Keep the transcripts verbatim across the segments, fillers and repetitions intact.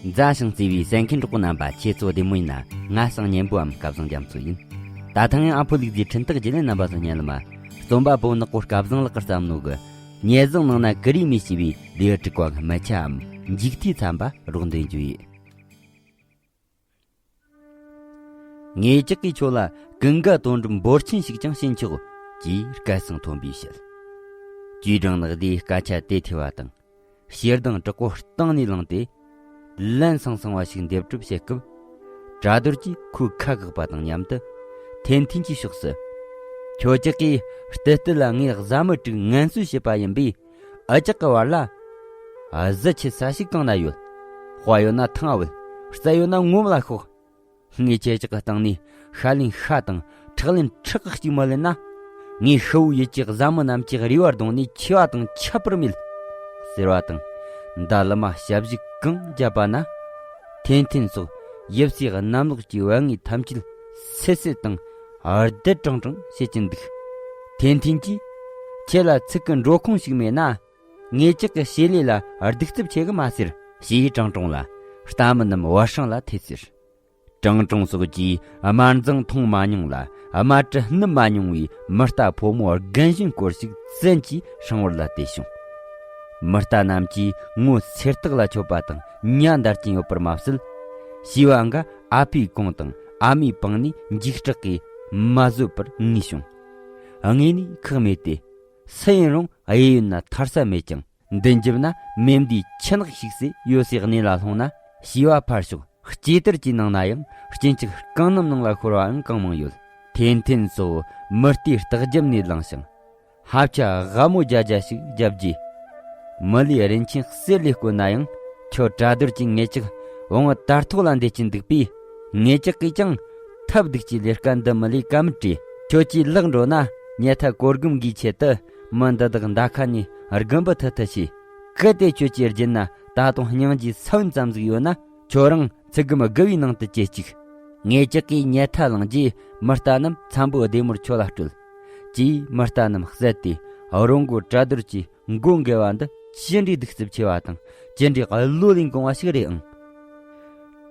མཛའ་ཞིང་བརྩེ་བའི་གསན་མཁན་གྲོགས་པོ་རྣམ་པ། ཁྱེད་ཚོ་བདེ་མོ་ཡིན་ན། ང་གསང་སྙན་པོའམ་སྐལ་བཟང་རྒྱ་མཚོ་ཡིན། ད་ཐེངས་ཡང་ཨ་ཕོ་ལུག་རྫིའི་འཕྲིན་སྟེགས་བརྒྱུད་ལས་རྣམ་པ་ཚོ་སྙན་ལམ། རྩོམ་པ་པོ་ནག་པོ་སྐལ་བཟང་ལགས་ཀྱིས་བརྩམས་ནོ་གི། ཉེ་ཟིང་ནང་ན་ཀུ་རེ་མི་ཤེས་པའི་ལེའུ་དྲུག་པ་གི་མི་ཆའམ་འཇིག་ཐོའི་ཚན་པ་རོགས་འདོན་རྒྱུ་ཡིན། ངེད་ཅག་གིས་ཁྱོད་ལ་ཀུན་དགའ་དོན་གྲུབ་འབོར་ཆེན་ཞིག་ཀྱང་བྱིན་ཆོག་ཅེས་སྐད་གསང་མཐོན་པོས་བཤད། ཅུས་ཀྲང་ནག་དེས་སྐད་ཆ་དེ་ཐོས་པ་དང་། ཞེ་སྡང་དྲག་པོ་གཏིང་ནས་ལངས་ཏེ། ལན་སང་སང་བ་ཞིག་འདེབས་གྲབས་བྱེད་སྐབས། གྲྭ་རྡོར་གྱིས་ཁོའི་ཁ་བཀག་པ་དང་མཉམ་དུ། ཐན་ཐན་གྱི་ཕྱོགས་སུ། ཁྱོད་ཅག་གིས་ལྟུ་ལྟུ་ལ་ངའི་བཟའ་མི་དྲུག་ངན་གསོད་བྱས་པ་ཡིན་པས། འུ་ཅག་གི་བར་ལ། གཟི་ཆི་ས་ཞིག་གང་ན་ཡོད། དཔའ་ཡོད་ན་ཐང་བུད། རྩལ་ཡོད་ན་ངོམ་ལ་ཤོག་ངས་ཁྱེད་ཅག་གི་སྟེང་ནས་ཤ་ལན་ཤ་དང་ཁྲག་ལན་ཁྲག་གཅིག་མ་ལེན་ན། ངས་ཤི་བོ་ཡུལ་གྱི་བཟའ་མི་རྣམས་ཀྱི་རུས་པ་བརྡུངས་ནས་འཆི་བ་དང་ཁྱད་པར་མེད། ཟེར་བ་དང་། མདའ་ལི་མ་ཞབས་ཞུ་གང་བརྒྱབ་པ་ན། ཐན་ཐན་སོགས་ཡབ་སྲས་གནམ་ལོག་གི་བུ་ངའི་ཐམས་ཅད་སེ་སེ་དང་རྡེབ་ཀྲང་ཀྲང་བྱེད་ཀྱིན་འདུག་ཐན་ཐན་གྱིས། ཁྱེད་ལ་ཚིག་གི་འགྲོ་ཁུངས་ཤིག་མེད་ན། ངེད་ཅག་གི་བྱེད་ལས་ལ་གདུག་རྩུབ་ཆེ་གི་མ་ཟེར། ཞེས་ཀྲང་ཀྲང་ལ་རྟ་མི་རྣམས་བར་ཤང་ལ་ཐེ་ཟེར། ཀྲང་ཀྲང་སོགས་ཀྱིས་དམར་འཛིང་མཐོང་མ་མྱོང་ལ། དམར་དྲི་སྣུམ་མ་མྱོང་བའི་མི་རྟ་ཕོ་མོ་རྒན་གཞོན་སྐོར་ཞིག་བཙན་གྱིས་སྲང་བར་ལ་དེད་བྱུང་། མི་རྟ་རྣམས་ཀྱིས་ངོ་སེར་སྟག་ལ་མཆོད་པ་དང་ཉ་འདར་གྱིན་ཡོད་པར་མ་ཟད། བྱིས་པ་འགའ་ཨ་ཕའི་གུང་དང་ཨ་མའི་པང་ནས་འཇིགས་སྐྲག་གིས་མ་བཟོད་པར་ངུས་བྱུང་། དངོས་ནས་ཁག་མེད་དེ། སུ་ཡིན་རུང་གཡས་གཡོན་ན་ཐར་ས་མེད་ཀྱང་། མདུན་རྒྱབ་ན་མེ་མདའི་ཆུ་ནག་ཞིག་སེ་ཡོད་སའི་གནས་ལ་ལྷུང་ན། བྱིས་པ་ཕར་ཞོག་སྐྱེ་དར་གྱི་ནང་ན་ཡང་སྐྱིན་ཅིག་རྐང་སྣམ་ནང་ལ་ཤོར་བའང་གང་མང་ཡོད། ཐན་ཐན་སོགས་མི་རྟའི་ལྟག་རྒྱབ་ནས་ལངས་ཤིང་། ཧབ་ཆ་དབའ་མོ་རྒྱ་རྒྱ་ཞིག་བརྒྱབ་རྗེས། མི་ལུས་རིན་ཆེན་གསེར་ལས་དཀོན་ན་ཡང་། ཁྱོད་གྲྭ་རྡོར་གྱིས་ངེད་ཅག་བོང་བུ་དར་ཐོག་ལ་འདེད་ཀྱིན་འདུག་པས། ངེད་ཅག་གིས་ཀྱང་ཐབས་སྡུག་གི་ལས་ཀ་འདི་མི་ལས་ཀ་མིན་བྲིས། ཁྱོད་ཀྱིས་ལག་འགྲོ་ན་ཉལ་ཐ་གོར་སྒམ་གྱི་ཆེད་དུ་མི་འདི་དག་མདའ་ཁ་ནས་རྒན་པོ་ཐུ་ཐུ་བྱས། གལ་ཏེ་ཁྱོད་ཀྱི་རྒྱུད་ན་ད་དུང་སྙིང་རྗེའི་ས་བོན་ཙམ་ཟིག་ཡོད་ན། ཁྱོད་རང་ཚིག་སྒམ་དགུ་བའི་ནང་དུ་བཅད་ཅིག་ངེད་ཅག་གིས་ཉལ་ཐ་བླངས་རྗེས་མི་རྟ་རྣམས་འཚམ་པོ་བདེ་མོར་ཁྱོད་ལ་སྤྲོད། ཅེས་མི་རྟ་རྣམས་བསད་དེ། རོང་མགོ་གྲྭ་རྡོར་གྱི་མགོ་འགེལ་བ་འདི་ཅི་འདྲའི་གདུག་རྩུབ་ཆེ་བ་དང་། ཅི་འདྲའི་བློ་ལས་འགོངས་པ་ཞིག་རེད་ཨང་།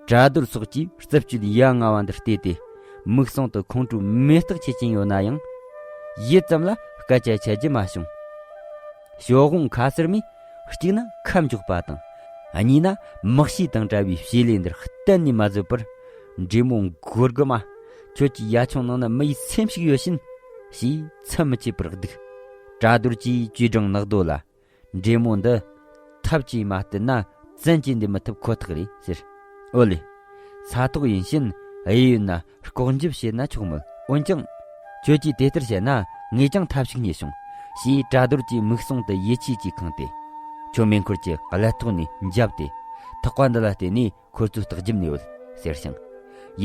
གྲྭ་རྡོར་སོགས་ཀྱིས་རྩུབ་སྤྱོད་ཡ་ང་བ་འདི་བལྟས་ཏེ། མིག་ཟུང་དུ་ཁོང་ཁྲོའི་མེ་སྟག་ཆེ་ཅན་ཡོད་ན་ཡང་། ཡིད་ཙམ་ལ་སྐད་ཆ་བཤད་རྒྱུ་མ་བྱུང་། ཞོགས་ཧོང་ཁ་སེར་མས་གཅིག་ན་ཁ་འཇོག་པ་དང་། གཉིས་ན་མི་གཤིས་དང་བྲལ་བའི་བྱེད་ལས་འདིར་གཏན་ནས་མ་བཟོད་པར། འདྲེ་མོ་མགོ་དགུ་མ། ཁྱོད་ཀྱིས་ཡ་ཆུང་ནང་ན་མི་ཡི་སེམས་ཤིག་ཡོད་ཕྱིན། ཞེས་ཚད་མི་ཆད་པར་སྡིགས། གྲྭ་རྡོར་གྱིས་ཅུས་ཀྲང་ནག་རྡོ་ལ། འདྲེ་མོ་འདི་ཐབས་ཀྱིས་མ་བསྟུན་ན་བཙན་གྱིས་འདེད་མི་ཐུབ་ཁོ་ཐག་རེད་ཟེར། ཨོ་ལེ། ས་ཐོག་ཡིན་ཕྱིན་གཡས་གཡོན་ན་ལྐོག་འཇབ་བྱས་ན་ཆོག་མོད། འོན་ཀྱང་། ཁྱོད་ཀྱིས་དེ་ལྟར་བྱས་ན་ངས་ཀྱང་ཐབས་ཤིག་རྙེད་བྱུང་། ཞེས་གྲྭ་རྡོར་གྱི་མིག་ཟུང་དུ་ཡིད་ཆེས་ཀྱིས་ཁེངས་ཏེ། ཁྱོད་མེ་འཁོར་གྱི་ཀླད་ཐོག་ནས་འཇབ་སྟེ། ཐག་པ་འདི་ལ་བརྟེན་ནས་ཁོ་ཚོའི་རྟགས་རྒྱབ་ནས་བུད་ཟེར་ཞིང་།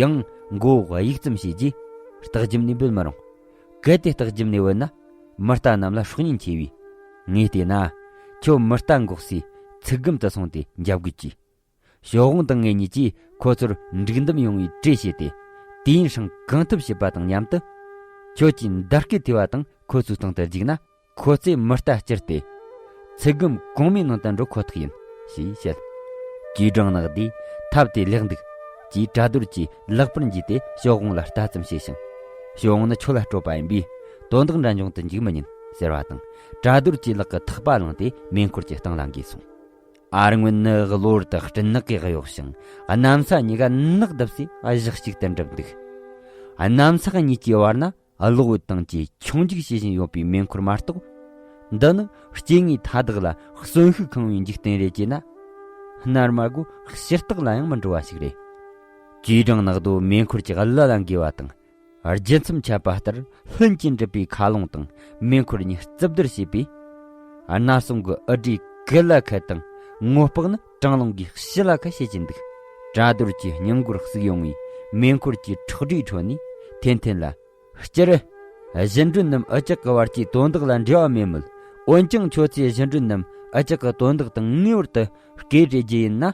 ཡང་མགོ་བོ་གཡུག་ཙམ་བྱས་རྗེས་རྟགས་རྒྱབ་ནས་བུད་མི་རུང་། གལ་ཏེ་རྟགས་རྒྱབ་ནས་བུད་ན། མི་རྟ་རྣམས་ལ་སྲོག་ཉེན་ཆེ་བས། ངས་བལྟས་ན། ཁྱོད་མི་རྟ་འགོག་སའི་ཚིག་སྒམ་དུ་སོང་སྟེ་འཇབ་དགོས་ཀྱི། ཞོ་དབོང་དང་ངེད་གཉིས་ཀྱིས་ཁོ་ཚོར་འགྲིག་འདུམ་ཡོང་བའི་གྲོས་བྱས་ཏེ། དུས་ཡུན་ཧྲིང་གང་ཐུབ་བྱེད་པ་དང་མཉམ་དུ། ཁྱོད་ཀྱིས་མདའ་སྐད་ཐོས་པ་དང་ཁོ་ཚོའི་སྟེང་དུ་འཇུག་ན། ཁོ་ཚོས་མི་རྟ་བསྐྱུར་ཏེ། ཚིག་སྒམ་གོང་མའི་ནང་དུ་འགྲོ་ཁོ་ཐག་ཡིན། ཞེས་བཤད། ཅུས་ཀྲང་ནག་དེས་ཐབས་དེ་ལེགས་འདུག་ཅེས་གྲྭ་རྡོར་གྱི་ལག་པར་འཇུས་ཏེ་ཞོ་དབོང་ལ་ལྟ་ཙམ་བྱས་ཤིང་། ཞོ་དབོང་ནི་ཁྱོད་ལ་སྤྲོད་པ་ཡིན་པས་དོན་དག་འདྲ་འབྱུང་དུ་འཇུག་མི་ཉན་ཟེར་བ་དང་། གྲྭ་རྡོར་གྱི་ལག་གི་ཐག་པ་བླངས་ཏེ་མེ་འཁོར་གྱི་སྟེང་ལ་འགོས་སོང་། ཨར་སྔོན་ནི་གློ་བུར་དུ་སྤྲིན་ནག་གིས་གཡོགས་ཤིང་། གནམ་ས་གཉིས་ཀ་ནག་བརྡབས་སའི་གཞི་གཅིག་ཏུ་འགྲིབ་འདུག་གནམ་ས་གཉིས་ཀྱི་བར་ན་གློག་འོད་དང་བཅས་ཆུང་འཇུག་བྱེད་བཞིན་ཡོད་པའི་མེ་འཁོར་མ་གཏོགས། འདི་ནི་སྐྱེ་དངོས་མཐའ་དག་ལ་གསོན་ཤུགས་ཁེངས་པའི་འཇིག་རྟེན་རེད་ཅེ་ན། རྣལ་མ་སྒོ་ཕྱི་རྟགས་ལ་ཡང་མི་འགྲོ་བ་ཞིག་རེད། ཅུས་ཀྲང་ནག་རྡོ་མེ་འཁོར་གྱི་གླུ་ལ་འགོས་པ་དང་། རྒྱུ་མཚམས་ཆད་པ་ལྟར་ལྷུན་གྱིས་འགྲུབ་པའི་མཁའ་རླུང་དང་མེ་འཁོར་གཉིས་རྩུབ་བརྡར་བྱས་པས། སྣ་ཟུང་གི་འུར་སྒྲས་ཀུ་ལ་ཁད་དང་ངོ་ལྤགས་ནི་གྲང་རླུང་གིས་ཕྱི་ལ་ཁད་བྱེད་ཀྱིན་འདུག་གྲྭ་རྡོར་གྱི་སྙིང་མགོར་ཟུག་ཡོང་བའི་མེ་འཁོར་གྱི་ཁྲག་སྒྲའི་ཁྲོད་ནས་ཐན་ཐན་ལ། སྤྱིར། གཞུ་འདྲུད་རྣམས་འུ་ཅག་གི་བར་གྱི་དོན་དག་ལ་འབྲེལ་བ་མེད་མོད། འོན་ཀྱང་ཁྱོད་ཚོས་གཞུ་འདྲུད་རྣམས་འུ་ཅག་གི་དོན་དག་དང་ངེས་པར་དུ་སྐད་རེ་རྒྱུ་ཡིན་ན།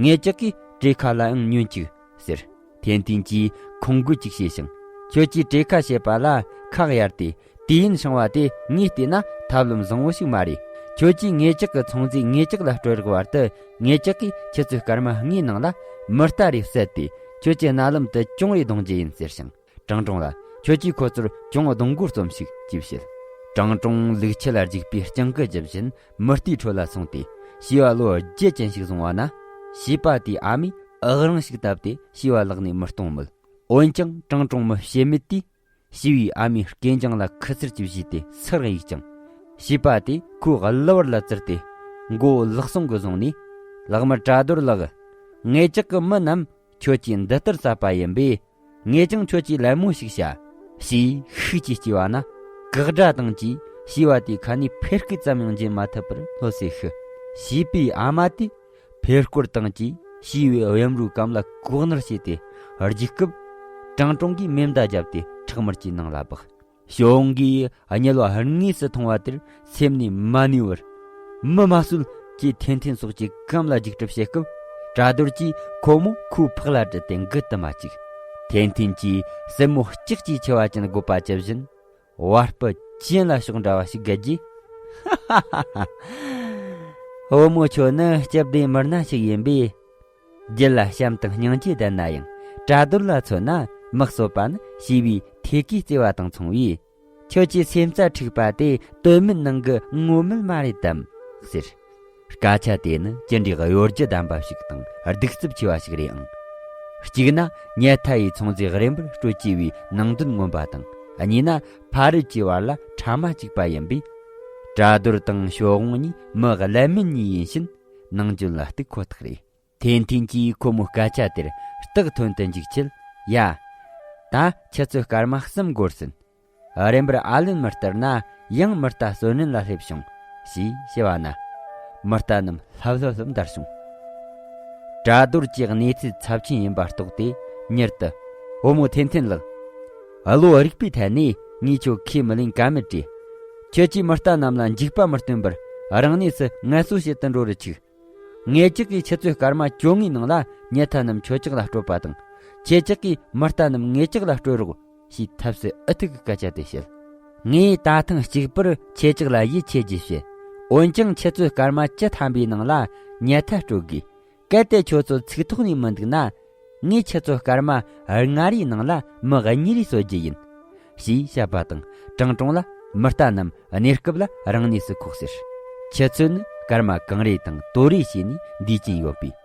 ངེད་ཅག་གིས་གྲོས་ཁ་ལའང་ཉན་ཅིག་ཟེར། ཐན་ཐན་གྱིས་ཁོང་དགོད་ཅིག་བྱས་ཤིང་། ཁྱོད་ཀྱིས་གྲོས་ཁ་བྱེད་པ་ལ་ཁག་གཡར་ཏེ་དུས་ཡུན་བྱུང་བ་དེ་ངས་བལྟས་ན་ཐབས་ལམ་བཟང་བོ་ཞིག་མ་རེད། ཁྱོད་ཀྱིས་ངེད་ཅག་གི་ཚོང་རྫས་ངེད་ཅག་ལ་སྤྲོད་རོགས་བར་དུ། ངེད་ཅག་གིས་ཁྱེད་ཚོའི་སྐར་མ་ལྔའི་ནང་ལ་མི་རྟ་རེ་བསད་དེ། ཁྱོད་ཀྱི་རྣ་ལམ་དུ་གྱོང་རེ་གཏོང་རྒྱུ་ཡིན་ཟེར་ཞིང་། ཀྲང་ཀྲུང་ལ། ཁྱོད་ཀྱིས་ཁོ་ཚོར་གྱོང་གཏོང་སྒོ་རྩོམ་ཞིག་ཅེས་བཤད། ཀྲང་ཀྲུང་ལུག་ཁྱུ་ལ་རྒྱུག་པའི་སྤྱང་ཀི་རྒྱུ་བཞིན་མི་རྟའི་ཁྲོད་ལ་སོང་སྟེ། བྱིས་པ་ལོ་བརྒྱད་ཅན་ཞིག་བཟུང་བ་ན། བྱིས་པ་དེའི་ཨ་མས་ཨག་རིང་ཞིག་བཏབ་སྟེ་བྱིས་པ་ལག་ནས་མི་གཏོང་མོད། འོན་ཀྱང་ཀྲང་ཀྲུང་མི་བྱེད་མེད་དེ། བྱིས་པའི་ཨ་མའི་རྐེད་འཇང་ལ་ཁུ་ཚུར་གྱིས་བྱས་ཏེ་སུར་གཡུགས་ཀྱང་། བྱིས་པ་དེ་ཁོའི་གླུ་བར་ལ་བཙིར་ཏེ། མགོ་བོ་ལག་ཟུང་གིས་བཟུང་ནས། ལག་དམར་བྲ་རྡོར་ལགས། ངེད་ཅག་གི་མི་རྣམས་ཁྱོད་ཀྱིས་འདི་ལྟར་བསད་པ་ཡིན་པས། ངས་ཀྱང་ཁྱོད་ཀྱི་ལད་མོ་ཞིག་བྱ། ཞེས་ཤུགས་ཀྱིས་བསྐྱེད་པ་ན། གག་སྒྲ་དང་བཅས་བྱིས་པ་དེའི་ཁ་ནས་ཕེར་སྐད་ཙམ་ཡང་འབྱིན་མ་ཐུབ་པར་ལྷོད་སེ་ཤི། བྱིས་པའི་ཨ་མ་དེ། ཕེར་སྐོར་དང་བཅས་བྱིས་པའི་གཡམ་རུའི་གམ་ལ་ཁོག་ནར་བྱས་ཏེ་རྒྱུག་སྐབས། ཀྲང་ཀྲུང་གིས་མེ་མདའ་བརྒྱབ་སྟེ་ཁྲག་དམར་གྱི་ནང་ལ་སྦགས། ཞའོ་ཝུང་གིས་གཉིད་ལམ་དངོས་སུ་མཐོང་བ་དེར་སེམས་ནས་མ་ནུས་པར། མི་མ་གསོད་ཅེས་ཐེན་ཐེན་སོགས་ཀྱི་གམ་ལ་རྒྱུག་གྲབས་བྱེད་སྐབས། བྲ་རྡོར་གྱིས་ཁོ་མོ་ཁོའི་ཕག་ལ་དྲུད་དེ་འགུལ་དུ་མ་བཅུག། ཐེན་ཐེན་གྱིས་སེན་མོ་ལྕགས་ཀྱི་མཆེ་བ་ཅན་དགོད་པ་ཇི་བཞིན། བ་སྤུ་ཅན་ལ་ཕྱོགས་འདྲ་བ་ཞིག་བརྒལ་རྗེས། བུ་མོ་ཁྱོད་ནི་སྐྱིད་ལྡན་མི་སྣ་ཞིག་ཡིན་པས། རྒྱུད་ལ་བྱམས་དང་སྙིང་རྗེ་ལྡན་ན་ཡང་། བྲ་རྡོར་ལ་མཚོན་ན་མི་གསོད་པ་ནི་བྱིས་པའི་ཐད་ཀའི་བརྩེ་བ་དང་མཚུངས་པས། ཁྱོད་ཀྱི་སེམས་རྩ་འཁྲུགས་པ་དེ་དོན་མེད་ནང་གི་ངོ་མེད་མ་རེད་དམ། ཟེར། སྐད་ཆ་དེ་ནི་ཅི་འདྲའི་གཡོ་སྒྱུ་ལྡན་པ་ཞིག་དང་གདུག་རྩུབ་ཆེ་བ་ཞིག་རེད་ཨང་། གཅིག་ན་ཉལ་ཐ་ཡི་ཚོང་རྫས་རིན་པོར་སྤྲོད་ཅེས་པའི་ནང་དོན་མངོན་པ་དང་། གཉིས་ན་ཕ་རོལ་གྱི་བར་ལ་ཕྲ་མ་གཅིག་པ་ཡིན་པས། བྲ་རྡོར་དང་ཞའོ་ཝུང་གཉིས་མི་ཀླད་མེད་གཉིས་ཡིན་ཕྱིན། ནང་འཇོན་ལ་གཏུག་ཁོ་ཐག་རེད། ཐེན་ཐིན་གྱིས་ཁོ་མོའི་སྐད་ཆ་དེར་རྟགས་ཐོན་དུ་འཇུག་ཆེད། ཡ། ད་ཁྱེད་ཚོའི་སྐར་མ་གསུམ་འགོར་ཟིན། རིམ་པར་ཨ་ལན་མི་སྟེར་ན་ཡང་མི་རྟ་གསོད་ནན་ལ་སླེབས་བྱུང་། ཞེས་བཤད་པ་ན། མི་རྟ་རྣམས་ལྷབ་ལྷུབ་ལྷུབ་འདར་བྱུང་། བྲ་རྡོར་གྱི་གནས་ཚུལ་ཚབས་ཆེན་ཡིན་པ་རྟོགས་ཏེ་མྱུར་དུ། བུ་མོ་ཐེན་ཐེན་ལགས། བློ་རིག་པའི་ཐད་ནས་ངས་ཁྱོད་ཁས་མི་ལེན་ག་མེད་དྲིས། ཁྱེད་ཀྱིས་མི་རྟ་རྣམས་ལ་འཇིགས་པ་མི་སྟོན་པར་རང་གནས་སུ་ངལ་གསོ་བྱེད་དུ་འགྲོ་རུ་ཆུག། ངེད་ཅག་གིས་ཁྱེད་ཚོའི་སྐར་མ་བཅོ་ལྔའི་ནང་ལ་ཉལ་ཐ་རྣམས་ཁྱོད་ཅག་ལ་སྤྲོད་པ་དང་། ཁྱེད་ཅག་གིས་མི་རྟ་རྣམས་ངེད་ཅག་ལ་སྤྲོད་རོགས། ཞེས་ཐབས་སུ་ཨུ་ཐུག་གི་སྐད་ཆ་དེ་བཤད། ངས་ད་ཐེངས་གཅིག་པུར་ཁྱེད་ཅག་ལ་ཡིད་ཆེས་རྒྱུ་བྱེད། འོན་ཀྱང་ཁྱེད་ཚོའི་སྐར་མ་བཅུ་ཐམ་པའི་ནང་ལ་ཉལ་ཐ་སྤྲོད་དགོས། གལ་ཏེ་ཁྱོད་ཚོ་ཚིག་ཐོག་ནས་མི་འདུག་ན། ངས་ཁྱེད་ཚོ་སྐར་མ་ལྔ་རེའི་ནང་ལ་མི་གཉིས་རེ་གསོད་རྒྱུ་ཡིན། ཞེས་བཤད་པ་དང་། ཀྲང་ཀྲུང་ལ་མི་རྟ་རྣམས་གནས་སྐབས་ལ་རང་གནས་སུ་ཁུག་ཟེར། ཁྱེད་ཚོས་ནི་སྐར་མ་གང་རེ་དང་དོ་རེ་བྱས་ནས་འདས་ཀྱིན་ཡོད་པས།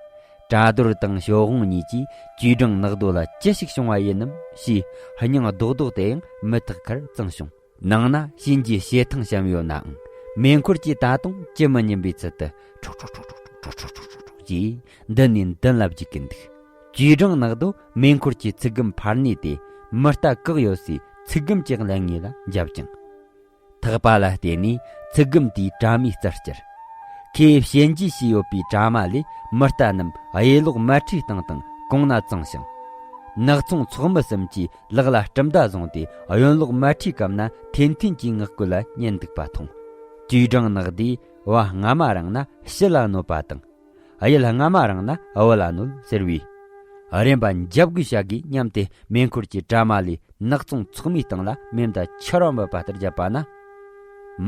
བྲ་རྡོར་དང་ཞའོ་ཝུང་གཉིས་ཀྱིས་ཅུས་ཀྲང་ནག་རྡོ་ལ་ཅི་ཞིག་བྱུང་བ་ཡིན་ནམ་ཞེས་སྙིང་རྡོག་རྡོག་དེ་ཡང་མི་ཐག་ཁར་བཙངས་བྱུང་། ནང་ན་གཤིན་རྗེའི་བྱེ་ཐང་བཤམས་ཡོད་ནའང་། མེ་འཁོར་གྱིས་ད་དུང་ཅི་མི་སྙམ་པའི་ཚུལ་དུ་ཁྲོག་ཁྲོག་ཁྲོག་ཁྲོག་ཁྲོག་ཁྲོག་ཅེས་མདུན་ནས་མདུན་ལ་རྒྱུག་གིན་འདུག། ཅུས་ཀྲང་ནག་རྡོ་མེ་འཁོར་གྱི་ཚིག་སྒམ་ཕར་གནས་ཏེ། མི་རྟ་བཀག་ཡོད་སའི་ཚིག་སྒམ་གྱི་ལན་ངོས་ལ་འཇབ་ཅིང་། ཐག་པ་ལ་བརྟེན་ནས་ཚིག་སྒམ་དེའི་དྲ་མའི་རྩར་བསྐྱུར། ཁོས་བྱིན་གྱིས་བྱས་ཡོད་པའི་དྲ་མ་ལས་མི་རྟ་རྣམས་གཡས་ལོག་མལ་ཁྲིའི་སྟེང་དང་གོང་ན་བཙངས་ཤིང་། ནག་ཚོང་ཚོགས་མི་གསུམ་གྱིས་ལག་ལ་གྲུབ་མདའ་བཟུང་སྟེ། གཡོན་ལོག་མལ་ཁྲིའི་གམ་ན་ཐེན་ཐིན་གྱི་ངག་ཀུན་ལ་ཉན་འདུག་པ་མཐོང་། ཅུས་ཀྲང་ནག་རྡོས་བ་སྔ་མ་རང་ན་ཕྱི་ལ་གནོད་པ་དང་། གཡུལ་སྔ་མ་རང་ན་བུ་ལ་གནོད་ཟེར་བས། རེམ་པ་འཇབ་རྒོལ་བྱ་དགོས་སྙམ་སྟེ་མེ་འཁོར་གྱི་དྲ་མ་ལས་ནག་ཚོང་ཚོགས་མིའི་སྟེང་ལ་མེ་མདའ་ཆར་བ་འབབ་པ་ལྟར་བརྒྱབ་པ་ན།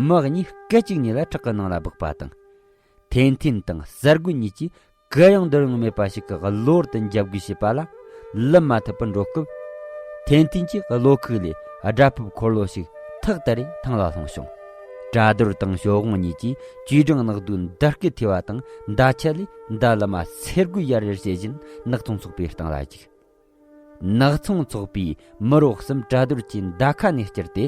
མི་གཉིས་སྐད་ཅིག་ཉིད་ལ་ཁྲག་གི་ནང་ལ་སྦགས་པ་དང་། ཐེན་ཐིན་དང་གསར་རྒོལ་གཉིས་ཀྱིས་གུ་ཡངས་འདོར་ཡངས་མེད་པ་ཞིག་གི་གློ་བུར་དུ་འཇབ་རྒོལ་བྱས་པ་ལ་ལུམ་མ་ཐུབ་པར་འགྲོ་སྐབས། ཐེན་ཐིན་གྱི་གློ་ཁུག་ལས་སྒྲ་ཕབ་འཁོར་ལོ་ཞིག་ཐག་ལྟ་རེ་ཐང་ལ་ལྷུང་བྱུང་། བྲ་རྡོར་དང་ཞའོ་ཝུང་གཉིས་ཀྱིས་ཅུས་ཀྲང་ནག་རྡོའི་མདའ་སྐད་ཐོས་པ་དང་། མདའ་ཆད་ལས་མདའ་ལུ་མ་སེར་སྒོ་ཡར་ཡར་བྱེད་བཞིན་ནག་ཚོང་ཚོགས་པའི་སྟེང་ལ་རྒྱུག། ནག་ཚོང་ཚོགས་པའི་མི་རོ་གསུམ་བྲ་རྡོར་གྱི་མདའ་ཁ་ནས་བསྐྱུར་ཏེ།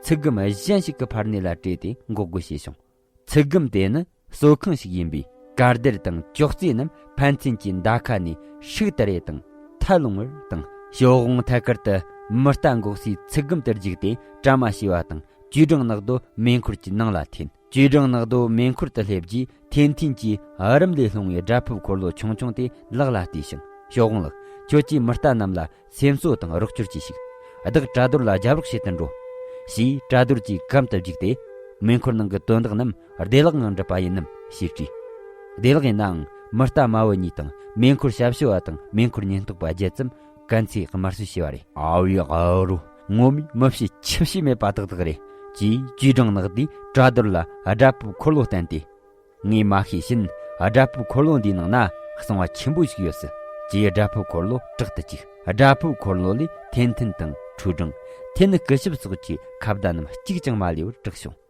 ཚིག་སྒམ་གཞན་ཞིག་གི་ཕར་ནས་ལ་སྤྲད་དེ་འགོག་རྒོལ་བྱས་བྱུང་། ཚིག་སྒམ་དེ་ནི་གསོ་ཁང་ཞིག་ཡིན་པས། གར་སྡེར་དང་ཅོག་ཙེ་རྣམས་ཕན་ཚུན་གྱི་མདའ་ཁ་ནས་ཤུགས་ལྟར་རེ་དང་ཐལ་རླུང་བར་དང་། ཞའོ་ཝུང་ཐད་ཀར་དུ་མི་རྟ་འགོག་སའི་ཚིག་སྒམ་དུ་རྒྱུག་སྟེ་དྲ་མ་ཕྱེ་བ་དང་། ཅུས་ཀྲང་ནག་རྡོ་མེ་འཁོར་གྱི་ནང་ལ་འཐེན། ཅུས་ཀྲང་ནག་རྡོ་མེ་འཁོར་དུ་སླེབས་རྗེས། ཐེན་ཐིན་གྱིས་རུམ་ལས་ལྷུང་བའི་སྒྲ་ཕབ་འཁོར་ལོ་ཆུང་ཆུང་དེ་ལག་ལ་གཏད་ཤིང་། ཞའོ་ཝུང་ལགས། ཁྱོད་ཀྱིས་མི་རྟ་རྣམས་ལ་སེམས་གསོ་དང་རོགས་སྐྱོར་གྱིས་ཤིག། བདག་བྲ་རྡོར་ལ་རྒྱབ་རོགས་བྱེད་དུ་འགྲོ། ཞེས་བྲ་རྡོར་གྱི་གམ་དུ་བརྒྱུགས་ཏེ། མེ་འཁོར་ནང་གི་དོན་དག་རྣམས་བདེ་བླག་ངང་འགྲུབ་པ་ཡིན་ནམ་ཞེས་དྲིས། བདེ་བླག་ཡིན་ནའང་མི་རྟ་མ་བུ་གཉིས་དང་མེ་འཁོར་ཞབས་ཞུ་བ་དང་མེ་འཁོར་ཉེན་རྟོག་པ་བརྒྱད་ཙམ་གན་ཚའི་དམར་གསོད་བྱས་པ་རེད། ཨ་བའི་ཨ་རོ། ངོ་མས་མི་ཕྱི་ཆུ་ཕྱི་མེད་པ་ཏག་ཏག་རེད། ཅེས་ཅུས་ཀྲང་ནག་དེས་བྲག་རྡོར་ལ་སྒྲ་ཕབ་འཁོར་ལོ་བསྟན་ཏེ། ངས་མ་ཤེས་ཕྱིན་སྒྲ་ཕབ་འཁོར་ལོ་འདིའི་ནང་ན་གསང་བ་ཆེན་པོ་ཞིག་ཡོད་སྲིད་ཅེས་སྒྲ་ཕབ་འཁོར་ལོ་དྲག་ཏུ་བཅུག་སྒྲ་ཕབ་འཁོར་ལོ་ལས་ཐན་ཐན་དང་ཁྲོ་སྦྲང་། ཐན་སྐུ་ཞབས་སོགས་ཀྱི་ཁ་བརྡ་རྣམས་གཅིག་ཀྱང་མ་ལུས་པར་གྲགས་བྱུང་།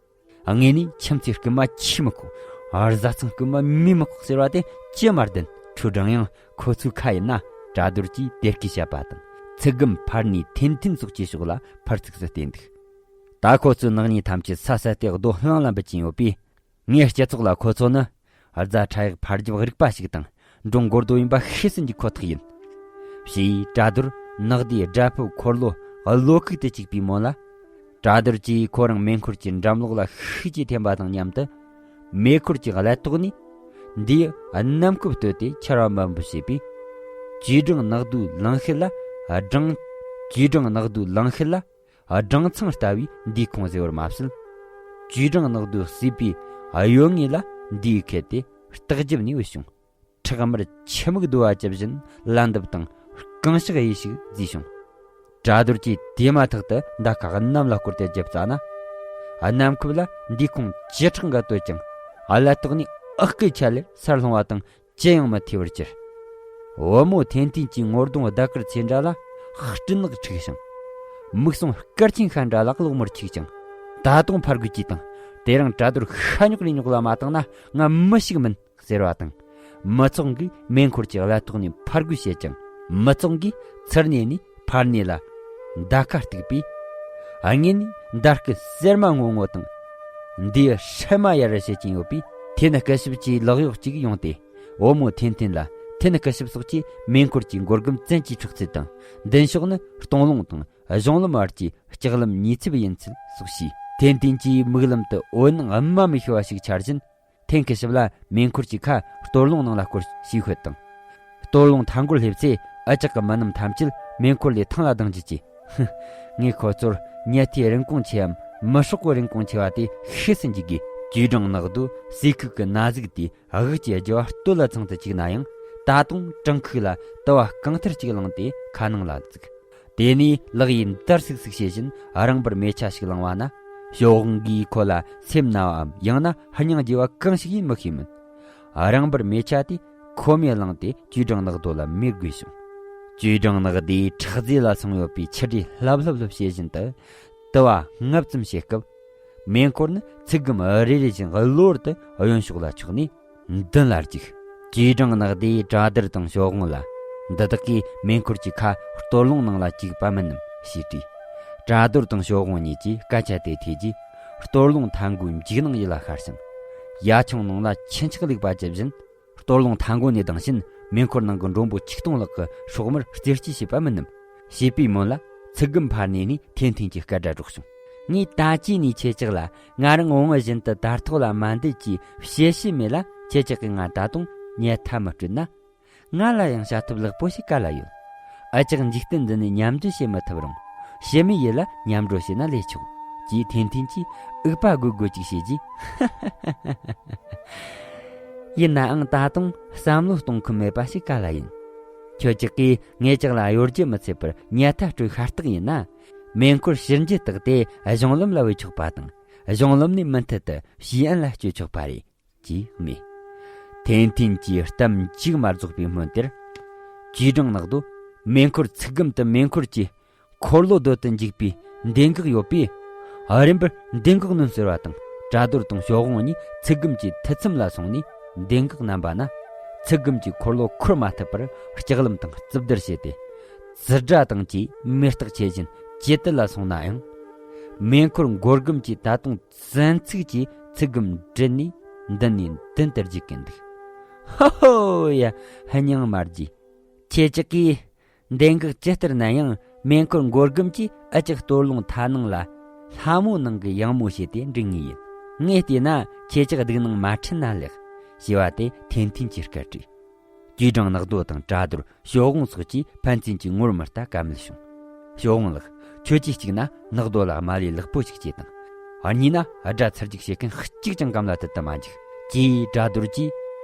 དངོས་ནས་ཁྱིམ་མཚེས་རྐུན་མ་ཆུས་མི་ཁོག་བཟའ་ཚང་རྐུན་མ་མིས་མི་ཁོག་ཟེར་བ་དེ་ཅི་མ་བདེན། ཁྲོ་སྦྲང་ཡང་ཁོ་ཚོའི་ཁ་ཡིན་ན། བྲག་རྡོར་གྱིས་དེ་སྐད་བཤད་པ་དང་ཚིག་སྒམ་འཕར་ནས་ཐན་ཐན་སོགས་ཀྱི་ཕྱོགས་ལ་ཕར་ཚུགས་སུ་བལྟས་འདུག་ད་ཁོ་ཚོའི་ནག་ཉེས་ཐམས་ཅད་ས་ས་སྟེ་རྡོ་ལྷང་ལ་འབུད་ཀྱིན་ཡོད་པས། ངའི་སྤྱི་ཚོགས་ལ་ཁོ་ཚོ་ནི་རྫ་ཁྲ་ཡག་ཕར་རྒྱབ་རིག་པ་ཞིག་དང་འབྲོང་མགོ་རྡོ་ཡིན་པ་ཤེས་ཟིན་གྱི་ཁོ་ཐག་ཡིན། ཞེས་བྲག་རྡོར་ནག་དེའི་སྒྲ་ཕབ་འཁོར་ལོ་བློ་ཁུག་ཏུ་བཅུག་པའི་སྨོན་ལ། བྲག་རྡོར་གྱིས་ཁོ་རང་མེ་འཁོར་གྱི་འགྲམ་ལོགས་ལ་ཤུགས་ཀྱིས་འཐེན་པ་དང་མཉམ་དུ། མེ་འཁོར་གྱི་ཀླད་ཐོག་ནས་འདིའི་གནམ་ཁུབ་བརྟོལ་ཏེ་ཆར་བ་འབབ་འབུབ་བྱས་པས། ཅུས་ཀྲང་ནག་དུ་ལང་ཤེད་ལ་སྦྲང་། ཅུས་ཀྲང་ནག་དུ་ལང་ཤེད་ལ། སྦྲང་ཚང་ལྟ་བུའི་འདིའི་ཁོངས་ཟེར་བར་མ་ཟད། ཅུས་ཀྲང་ནག་དུ་གསོས་པའི་གཡོ་ངོས་ལ་འདིའི་ཁེལ་ཏེ་སྟག་རྒྱབ་ནས་བུད་བྱུང་། ཁྲག་དམར་ཆུ་མིག་རྡོ་བ་ཅི་བཞིན་ལ་འདབ་དང་རྐང་ཤག་གཡས་ཤིག་བརྫིས་བྱུང་། བྲག་རྡོར་གྱིས་དེ་མ་ཐག་ཏུ་མདའ་ཁ་གནམ་ལ་བསྐོར་ཏེ་རྒྱབ་རྩ་ན། གནམ་ཁུབ་ལ་འདིའི་ཁོང་ཅི་ཁྲག་འགའ་བརྟོལ་ཀྱང་ཀླད་ཐོག་ནས་ཨག་སྐད་ཆ་ལེར་སར་ལྷུང་བ་དང་ཅི་ཡང་མི་ཐེ་བར་གྱུར། བུ་མོ་ཐན་ཐན་གྱི་ངོ་གདོང་ཟླ་དཀར་ཚེ་འདྲ་ལ་སྤྲིན་ནག་འཁྲིགས་ཤིང་། མིག་ཟུང་སྐར་ཆེན་ཤ་འདྲ་ལ་གློག་དམར་འཁྱུག་ཅིང་། ད་དུང་ཕར་རྒོལ་གྱིས་དང་། དེ་རིང་བྲག་རྡོར་ཤ་ཉོག་རེ་ཉོག་ལ་མ་བཏང་ན་ང་མི་ཞིག་མིན་ཟེར་བ་དང་། མི་ཚོགས་ཀྱིས་མེ་འཁོར་གྱི་ཀླད་ཐོག་ནས་ཕར་རྒོལ་བྱེད་ཅིང་། མི་ཚོགས་ཀྱིས་ཚུར་ཉེ་ནས་ཕར་ཉེ་ལ་མདའ་ཁ་གཏུགས་པས། ངེད་ནི་མདའ་སྐད་སེར་མ་སྔོ་སྔོ་དང་། འདིའི་སྲན་མ་ཡར་ར་བྱེད་ཀྱིན་ཡོད་པས། ཐེ་ནི་སྐུ་ཞབས་ཀྱིས་ལག་གཡོག་ཅིག་ཡོང་སྟེ། བུ་མོ་ཐན་ཐན་ལ་ཐེ་ནི་སྐུ་ཞབས་སོགས་ཀྱིས་མེ་འཁོར་གྱི་མགོ་སྒམ་བཙན་གྱིས་འཕྲོག་ཚུལ་དང་། མདུན་ཕྱོགས་ནི་སྟོང་ལུང་དང་གཞུང་ལམ་བར་གྱི་ལྕགས་ལམ་ཉེས་ཚབས་ཡིན་ཚུལ་སོགས་ཞུས། ཐན་ཐན་གྱིས་མིག་ལམ་དུ་འོད་སྣང་སྨྲ་མི་ཤེས་པ་ཞིག་འཆར་བཞིན། ཐེན་སྐུ་ཞབས་ལ་མེ་འཁོར་གྱི་ཁ་སྟོར་ལུང་ནང་ལ་སྐོར་ཞེས་ཤོད་དང་། སྟོར་ལུང་མཐའ་མགོར་སླེབས་ཚེ་ཨ་ཅག་གི་མི་རྣམས་ཐམས་ཅད་མེ་འཁོར་ལས་ཐང་ལ་ལྡང་རྒྱུ་བྱས། ཧུ། ངས་ཁོ་ཚོར་ཉལ་ཐའི་རིན་གོང་ཆེའམ་མི་སྲོག་གི་རིན་གོང་ཆེ་བ་དེ་ཤེས་སུ་འཇུག་གིས། ཅུས་ཀྲང་ནག་དུ་ཟས་ཁུག་གི་ན་ཟུག་དེས་དབུགས་ཀྱི་རྒྱུ་བ་སྟོད་ལ་ཚང་དུ་བཅུག་ན་ཡང་། ད་དུང་བྲང་ཁུག་ལ་དུ་བ་རྐང་ཐེར་གཅིག་བླངས་ཏེ་ཁ་ནང་ལ་བཙུགས། དེ་ནས་ལག་ཡིས་འདར་སིག་སིག་བྱེད་བཞིན་རང་འབུར་མེ་ཆ་ཞིག་བླངས་པ་ན། ཞའོ་ཝང་གིས་ཁོ་ལ་སེམས་ན་བའམ་ཡང་ན་སྙིང་རྗེ་བ་གང་ཞིག་ཡིན་མི་ཤེས་མོད། རང་འབུར་མེ་ཆ་དེ་ཁོ་མོས་བླངས་ཏེ་ཅུས་ཀྲང་ནག་རྡོ་ལ་མེ་བསྒོས་བྱུང་། ཅུས་ཀྲང་ནག་དེའི་ཁྲག་རྫས་ལ་སོང་ཡོད་པའི་ཆུ་དྲི་ལྷབ་ལྷབ་ལྷབ་བྱེད་བཞིན་དུ་དུ་བ་ལྔ་ཙམ་བྱེད་སྐབས། མེ་འཁོར་ནི་ཚིག་སྒམ་རེ་རེ་བཞིན་གློ་བུར་དུ་གཡོན་ཕྱོགས་ལ་ཆགས་ནས། མདུན་ལ་བཅུག་ཅུས་ཀྲང་ནག་དེས་བྲག་རྡོར་དང་ཞའོ་ཝང་ལ། འདི་དག་གིས་མེ་འཁོར་གྱི་ཁ་སྟོར་ལུང་ནང་ལ་བཅུག་པ་མིན་ནམ་ཞེས་དྲིས། བྲག་རྡོར་དང་ཞའོ་ཝང་གཉིས་ཀྱིས་སྐད་ཆ་དེ་ཐོས་རྗེས། སྟོར་ལུང་མཐའ་མགོའི་འཇིགས་སྣང་ཡིད་ལ་ཤར་ཞིང་། ཡ་ཆུང་ནང་ལ་ཆུ་འཁྱག་བླུགས་པ་ཇི་བཞིན། སྟོར་ལུང་མཐའ་མགོ་ནས་ལྡང་ཕྱིན་མེ་འཁོར་ནང་གི་མགྲོན་པོ་ཆིག་སྟོང་ལྷག་གི་སྲོག་མར་རྩེ་གཅོད་བྱས་པ་མིན་ནམ། ཞེས་པའི་མོད་ལ་ཚིག་སྒམ་ཕར་ནས་ནས་ཐེན་ཐེན་གྱི་སྐད་སྒྲ་སྒྲོག་བྱུང་། ངས་ད་ཅི་ནས་ཁྱེད་ཅག་ལ། ང་རང་བོང་བུ་བཞིན་དུ་དར་ཐོག་ལ་མ་འདུག་ཅེས་བཤད་ཤེས་མེད་ལ། ཁྱེད་ཅག་གིས་ང་ད་དུང་ཉལ་ཐ་མི་སྤྲོད་ན། ང་ལ་ཡང་བྱ་ཐབས་ལེགས་པོ་ཞིག་ག་ལ་ཡོད། ཨ་ཅག་འཇིག་རྟེན་འདི་ནས་མཉམ་སྡོད་བྱེད་མི་ཐུབ་རུང་། ཕྱི་མའི་ཡུལ་ལ་མཉམ་འགྲོ་བྱས་ན་ལས་ཆོག་ཅེས་ཐེན་ཐེན་གྱིས་འུག་པ་རྒོད་རྒོད་ཅིག་བྱས་རྗེས། ཡིན་ནའང་ད་དུང་བསམ་བློ་གཏོང་ཁོམ་མེད་པ་ཞིག་ག་ལ་ཡིན། ཁྱོད་ཅག་གིས་ངེད་ཅག་ལ་གཡོ་སྒྱུ་མི་ཚད་པར་ཉལ་ཐ་སྤྲོད་ཤ་སྟག་ཡིན་ན། མེ་འཁོར་ཕྱིར་འགྱེད་བཏགས་ཏེ་གཞུང་ལམ་ལ་བུད་ཆོག་པ་དང་། གཞུང་ལམ་ནས་མུ་མཐུད་དུ་ཞི་ཨན་ལ་བསྐྱོད་ཆོག་པ་རེད། ཅེས་སྨྲས། ཐེན་ཐེན་གྱིས་གཏམ་མཇུག་མ་རྫོགས་པའི་སྨོན་དེར། ཅུས་ཀྲང་ནག་དུ་མེ་འཁོར་ཚིག་སྒམ་དུ་མེ་འཁོར་གྱི་འཁོར་ལོ་སྡོད་དུ་འཇུག་པའི་འདེང་གག་ཡོད་པས། རིམ་པར་འདེང་གག་སྣོན་ཟེར་བ་དང་། བྲག་རྡོར་དང་ཞའོ་ཝང་གཉིས་ཚིག་སྒམ་གྱི་མཐིལ་མཚམས་ལ་སོང་ནས་འདེང་གག་བསྣམས་པ་ན། ཚིག་སྒམ་གྱི་འཁོར་ལོ་འཁོར་མ་ཐུབ་པར་ལྕགས་ལམ་དང་རྩིབ་བརྡར་བྱས་ཏེ། ཙི་སྒྲ་དང་བཅས་མེ་སྟག་ཆེ་བཞིན་ཇེ་དལ་ལ་སོང་ནའང་། མེ་འཁོར་མགོ་སྒམ་གྱིས་ད་དུང་བཙན་ཚིག་གིས་ཚིག་སྒམ་དྲུད་ནས་མདུན་ནས་མདུན་དུ་རྒྱུག་གིན་འདུག་ཧོ་ཧོ་ཡ། སྙིང་མ་རྗེ། ཁྱེད་ཅག་གིས་འདེང་གག་ཇི་ལྟར་ན་ཡང་མེ་འཁོར་མགོ་སྒམ་གྱིས་ཨ་ཅག་སྟོར་ལུང་མཐའ་ནང་ལ་ལྷ་མོ་ནང་གི་ཡང་མོ་བྱས་ཏེ་འགྲིག་ངེས་ཡིན། ངས་བལྟས་ན་ཁྱེད་ཅག་སྡུག་ནང་མ་ཁྲིད་ན་ལེགས། ཞེས་པ་དེ་ཐེན་ཐེན་གྱིས་སྐད་བྲིས། ཅུས་ཀྲང་ནག་རྡོ་དང་བྲག་རྡོར། ཞའོ་ཝང་སོགས་ཀྱིས་ཕན་ཚུན་གྱི་ངོར་མི་ལྟ་ཀ་མེད་བྱུང་། ཞའོ་ཝང་ལགས། ཁྱོད་ཀྱིས་གཅིག་ན་ནག་རྡོ་ལ་དམའ་ལས་ལེགས་པོ་ཞིག་བྱས་དང་། གཉིས་ན་དགྲ་ཚར་གཅིག་བྱེད་མཁན་གཅིག་ཀྱང་གམ་ལ་དུད་དུ་མ་འཇུག་ཅེས་བྲག་རྡོར་གྱིས་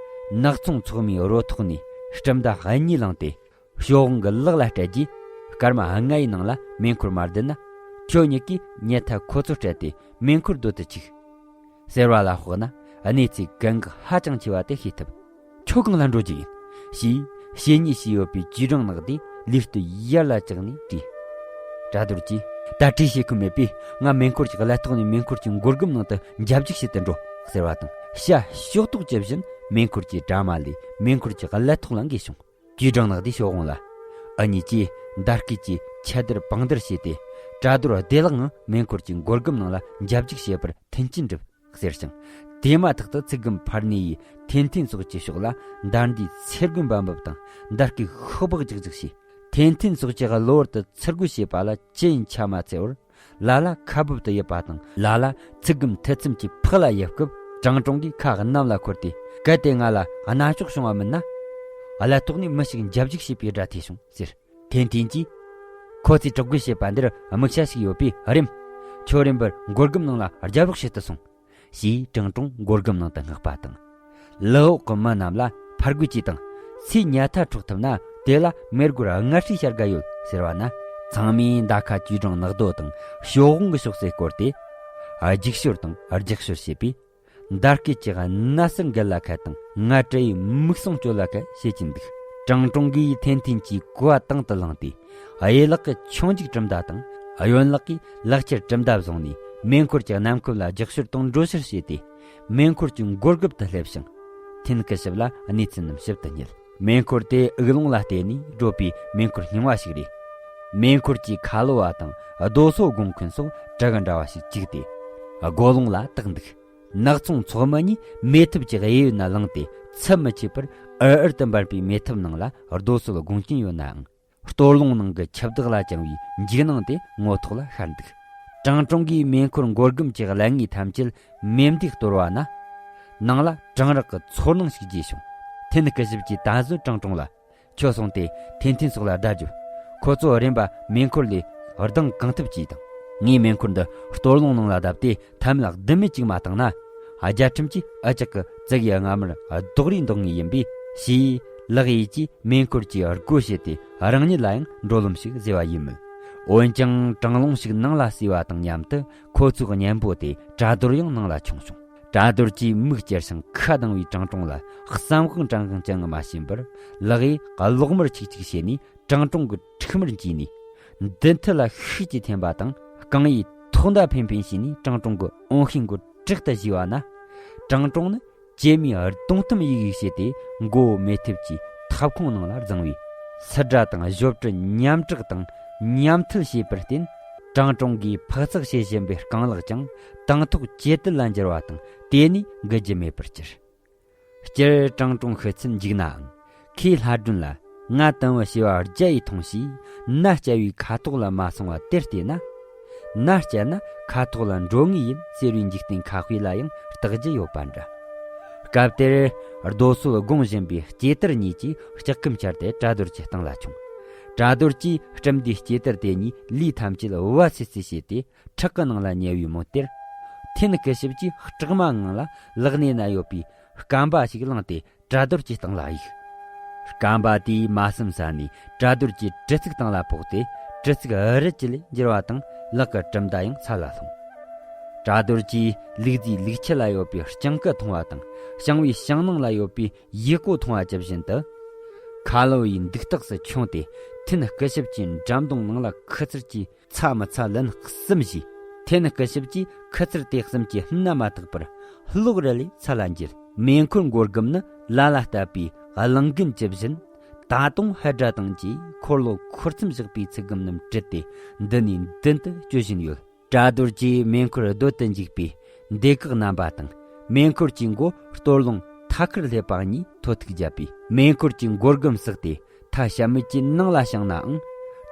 ནག་ཚོང་ཚོགས་མིའི་རོ་ཐོག་ནས་སྤྲིན་མདའ་གཉིས་བླངས་ཏེ། ཞའོ་ཝང་གི་ལག་ལ་སྤྲད་རྗེས། སྐར་མ་ལྔ་ཡི་ནང་ལ་མེ་འཁོར་མ་བསྡད་ན། ཁྱོད་གཉིས་ཀྱིས་ཉལ་ཐ་ཁོ་ཚོ་སྤྲད་དེ་མེ་འཁོར་སྡོད་དུ་ཆུག་ཟེར་བ་ལ་དཔག་ན། གནས་ཚུལ་གལ་འགངས་ཧ་ཅང་ཆེ་བ་དེ་ཤེས་ཐུབ། ཁྱོད་གང་ལ་འགྲོ་རྒྱུ་ཡིན། ཞེས་བཤེས་གཉེན་བྱས་ཡོད་པའི་ཅུས་ཀྲང་ནག་དེས་ལུས་སྟོད་ཡར་ལ་བཀྱགས་ནས་དྲིས། བྲག་རྡོར་གྱིས། ད་དྲིས་བྱེད་ཁུལ་མེད་པས། ང་མེ་འཁོར་གྱི་ཀླད་ཐོག་ནས་མེ་འཁོར་གྱི་མགོ་སྒམ་ནང་དུ་འཇབ་རྒྱུག་བྱེད་དུ་འགྲོ་ཟེར་བ་དང་། བྱ་ཤོག་ཐོག་ཇི་བཞིན་མེ་འཁོར་གྱི་དྲ་མ་ལས་མེ་འཁོར་གྱི་ཀླད་ཐོག་ལ་འགོས་བྱུང་། ཅུས་ཀྲང་ནག་དེའི་ཤོག་གོང་ལ། ཨུ་གཉིས་ཀྱིས་མདའ་སྐད་ཀྱིས་ཆད་བརྡར་བང་བརྡར་བྱས་ཏེ། བྲག་རྡོར་བདེ་བླག་ངང་མེ་འཁོར་གྱི་མགོ་སྒམ་ནང་ལ་འཇབ་རྒྱུག་བྱེད་པར་མཐུན་རྐྱེན་སྒྲུབ་ཟེར་ཞིང་། དེ་མ་ཐག་ཏུ་ཚིག་སྒམ་ཕར་ནས་ཡི་ཐན་ཐན་སོགས་ཀྱི་ཕྱོགས་ལ་མདའ་མདུང་ཚེར་གོས་འབབ་འབབ་དང་མདའ་སྐད་ཤོག་སྦག་རྒྱག་རྒྱག་བྱས། ཐན་ཐན་སོགས་ཀྱིས་གློ་བུར་དུ་ཚུར་རྒོལ་བྱེད་པ་ལ་ཅི་ཡིན་ཆ་མ་འཚལ་བར། ལ་ལ་ཁ་སྦུབ་ཏུ་ཡིབ་པ་དང་། ལ་ལ་ཚིག་སྒམ་ཐེ་ཚོམ་གྱིས་ཕག་ལ་ཡིབ་སྐབས། ཀྲང་ཀྲུང་གིས་ཁ་གནམ་ལ་འཁོར་ཏེ། གལ་ཏེ་ང་ལ་རྣ་ཅོག་བྱུང་བ་མིན་ན། ཀླད་ཐོག་ནས་མི་ཞིག་འཇབ་རྒྱུག་བྱེད་པའི་སྒྲ་ཐོས་བྱུང་ཟེར། ཐན་ཐན་གྱིས། ཁོ་ཚོས་དྲག་རྒོལ་བྱེད་པ་འདིར་དམིགས་བྱ་ཞིག་ཡོད་པས་རེམ། ཁྱོད་རིམ་པར་མགོ་སྒམ་ནང་ལ་རྒྱབ་རོགས་བྱེད་དུ་སོང་། ཞེས་ཀྲང་ཀྲུང་མགོ་སྒམ་ནང་དུ་མངགས་པ་དང་། ལི་འོག་གི་མི་རྣམས་ལ་ཕར་རྒོལ་གྱིས་དང་། ཚེ་ཉལ་ཐ་འཕྲོག་ཐུབ་ན་དེ་ལ་མེ་སྒོར་ལྔ་ཁྲིའི་བྱ་དགའ་ཡོད་ཟེར་བ་ན། ཚང་མས་མདའ་ཁ་ཅུས་ཀྲང་ནག་རྡོ་དང་ཤོག་གོང་གི་ཕྱོགས་སུ་བསྐོར་ཏེ། རྒྱུག་ཤོར་དང་རྒྱག་ཤོར་བྱེད་པས། མདའ་སྐད་ཀྱི་རྣ་སར་འགུལ་ལ་ཁད་དང་། ང་སྤྲེའུའི་མིག་ཟུང་གཅོད་ལ་ཁད་བྱེད་ཀྱིན་འདུག་ཀྲང་ཀྲུང་གིས་ཐན་ཐན་གྱི་གོ་བ་དང་དུ་བླངས་ཏེ། གཡས་ལག་གིས་ཆུང་འཇིག་གྲུབ་མདའ་དང་། གཡོན་ལག་གིས་ལག་ཁྱེར་གྲུབ་མདའ་བཟུང་ནས། མེ་འཁོར་གྱི་གནམ་ཁུལ་ལ་རྒྱག་ཤོར་དང་འགྲོ་ཤོར་བྱས་ཏེ། མེ་འཁོར་གྱི་མགོ་སྒམ་དུ་སླེབས་ཤིང་། ཐན་སྐུ་ཞབས་ལ་གནས་ཚུལ་རྣམས་ཞིབ་ཏུ་བསྙད། མེ་འཁོར་དེ་དབུགས་ལུང་ལ་བརྟེན་ནས་བགྲོད་པའི་མེ་འཁོར་རྙིང་བ་ཞིག་རེད། མེ་འཁོར་གྱི་ཁ་ལོ་བ་དང་རྡོ་སོལ་སྒོང་མཁན་སོགས་བྲག་གི་འདྲ་བ་ཞིག་བཅུག་སྟེ། སྒོ་ལུང་ལ་བཏགས་འདུག་ནགས་ཚོང་ཚོགས་མི་གཉིས་མེ་ཐབ་ཀྱི་གཡས་གཡོན་ན་ལངས་ཏེ། ཚབས་མི་ཆད་པར་འུར་འུར་དུ་འབར་བའི་མེ་ཐབ་ནང་ལ་རྡོ་སོལ་སྒོང་གིན་ཡོད་ནའང་། སྟོད་ལུང་ནང་གི་ཆུ་བདག་ལ་བཅངས་པའི་འཇིགས་སྣང་དེ་ངོ་ཐོག་ལ་ཤར་འདུག་ཀྲང་ཀྲུང་གིས་མེ་འཁོར་མགོ་སྒམ་གྱི་ཀླད་ངོས་ཐམས་ཅད་མེ་མདས་གཏོར་བ་ན། ནང་ལ་གྲང་རེག་གི་ཚོར་སྣང་ཞིག་རྒྱས་བྱུང་། ཐན་སྐུ་ཞབས་ཀྱིས་ད་གཟོད་ཀྲང་ཀྲུང་ལ། ཁྱོད་སོང་སྟེ་ཐན་ཐན་སོགས་ལ་བརྡ་རྒྱོབ། ཁོ་ཚོ་རིམ་པ་མེ་འཁོར་ལས་ལྡང་གང་ཐུབ་ཅིག་དང་། ངས་མེ་འཁོར་འདི་སྟོད་ལུང་ནང་ལ་བརྡབས་ཏེ། ཐབས་ལ་བདུད་མེད་ཅིག་མ་བཏང་ན། རྒྱལ་ཁྲིམས་ཀྱིས་འུ་ཅག་གི་ཙིག་ཡ་སྔ་མར་ལྡོག་རེས་འདོགས་ངེས་ཡིན་པས། ཞེས་ལག་གཡས་ཀྱིས་མེ་འཁོར་གྱི་སྒོ་ཕྱེ་སྟེ། རང་ཉིད་ལ་ཡང་འགྲོ་ལམ་ཞིག་བཟོས་པ་ཡིན་མོད། འོན་ཀྱང་གྲང་རླུང་ཞིག་ནང་ལ་བསུས་པ་དང་མཉམ་དུ། ཁོ་ཚོའི་གཉེན་པོ་དེ་བྲག་རྡོར་ཡང་ནང་ལ་མཆོངས་བྱུང་། བྲག་རྡོར་གྱིས་མིག་ཅེར་ཞིང་ཁ་གདངས་པའི་ཀྲང་ཀྲུང་ལ་བསམ་དབང་དྲང་གང་ཅང་མ་བྱིན་པར། ལག་གཡས་གློག་དམར་ཆིག་ཆིག་བྱས་ནས། ཀྲང་ཀྲུང་གི་ཁྲིག་མར་འགྱེལ་ནས། མདུན་ཐད་ལ་ཤུགས་ཀྱིས་འཐེན་པ་དང་། རྐང་གཡས་ཐོག་མདའ་འཕེན་འཕེན་བྱས་ནས། ཀྲང་ཀྲུང་གི་འོང་ཤེས་མགོ་དྲག་ཏུ་གཞུས་པ་ན། ཀྲང་ཀྲུང་ནི་ཇེ་མའི་གདོང་གཏམ་ཡིག་ཡིག་བྱས་ཏེ། མགོ་བོ་མེ་ཐབ་ཀྱི་ཐབ་ཁུང་ནང་ལ་བརྫངས་པས། སི་ཏྲ་དང་གཞོབ་རུ་མཉམ་དྲག་དང་མཉམ་ཐལ་བྱས་པར་བརྟེན། ཀྲང་ཀྲུང་གིས་འཕག་འཚག་བྱེད་བཞིན་པའི་རྐང་ལག་ཀྱང་། དང་ཐོག་ཇེ་དལ་ལ་འགྱུར་བ་དང་། དེ་ནས་འགུལ་རྒྱུ་མེད་པར་གྱུར། སྤྱིར་ཀྲང་ཀྲུང་ཤི་ཚད་འཇིགས་ནའང་། ཁོས་ལྷ་སྒྲོན་ལ། ང་དུམ་བུ་བྱེ་བ་བརྒྱ་ཡིས་ཐོངས་ཤིག །ནད་བསྐྱལ་བའི་ཁ་དོག་ལ་མ་སོང་བ་དེར་བལྟས་ན། ནད་བསྐྱལ་ན་ཁ་དོག་ལ་འགྲོ་ངེས་ཡིན་ཟེར་བའི་འཇིག་རྟེན་ཁ་དཔེ་ལ་ཡང་བརྟག་རྒྱུ་ཡོད་པ་འདྲ། སྐབས་དེར་རྡོ་སོལ་སྒོང་བཞིན་པའི་སྐྱེ་དར་གཉིས་ཀྱིས་ལྕགས་ཁམ་འཕྱར་ཏེ་བྲག་རྡོར་གྱི་སྟེང་ལ་མཆོངས། བྲག་རྡོར་གྱིས་སྤྲིན་འདིའི་སྐྱེ་དར་དེ་གཉིས་ལུས་ཐམས་ཅད་བ་ཚི་ཚི་བྱས་ཏེ། ཁྲག་གི་ནང་ལ་ཉལ་བའི་མོད་དེར། ཐེན་སྐུ་ཞབས་ཀྱིས་སྐྲག་མ་ངང་ལ་ལག་སྣེ་ན་ཡོད་པའི་སྐམ་པ་ཞིག་བླངས་ཏེ། བྲག་རྡོར་གྱི་སྟེང་ལ་གཡུགས། སྐམ་པ་དེས་མ་བསམ་ས་ནས་བྲག་རྡོར་གྱི་གྲི་ཚིགས་སྟེང་ལ་ཕོག་སྟེ། གྲི་ཚིགས་རི་ལྕི་ལས་འགྱུར་བ་དང་། ལག་གི་གྲི་མདའ་ཡང་ས་ལ་ལྷུང་། བྲག་རྡོར་གྱིས་ལུག་རྫིའི་ལུག་ཁྱུ་ལ་ཡོད་པའི་སྤྱང་ཀི་མཐོང་བ་དང་། སྤྱང་བའི་ཞིང་ནང་ལ་ཡོད་པའི་ཡུལ་སྐོར་མཐོང་བ་ཇི་བཞིན་དུ། ཁ་ལོ་བའི་འདུག་སྟེགས་སུ་མཆོངས་ཏེ། ཐེན་སྐུ་ཞབས་ཀྱི་འགྲམ་གདོང་ནང་ལ་ཁུ་ཚུར་གྱིས། ཚ་མི་ཚ་ལན་གསུམ་བཞེས། ཐེན་སྐུ་ཞབས་ཀྱིས་ཁུ་ཚུར་དེ་གསུམ་གྱི་སྣ་མ་ཐག་པར་གློག་རལ་ལས་ཚ་ལ་འགྱེལ། མེ་འཁོར་མགོ་སྒམ་ནི་ལ་ལ་བཏབ་པའི་གླང་རྒན་ཇི་བཞིན། ད་དུང་ཧར་སྒྲ་དང་བཅས་འཁོར་ལོ་འཁོར་མཚམས་བཞག་པའི་ཚིག་སྒམ་རྣམས་དྲུད་དེ། མདུན་ནས་མདུན་དུ་སྐྱོད་བཞིན་ཡོད། བྲག་རྡོར་གྱིས་མེ་འཁོར་སྡོད་དུ་འཇུག་པའི་སྡེ་ཁག་རྣམ་པ་དང་། མེ་འཁོར་གྱི་མགོ་སྟོད་ལུང་མཐའ་ཁར་སླེབས་པ་གཉིས་ཐོ་ཐུག་བརྒྱབ་པས། མེ་འཁོར་གྱི་མགོ་སྒམ་བསྲེགས་ཏེ། མཐའ་ཞབས་མུ་ཅིག་ནང་ལ་བྱིངས་ནའང་།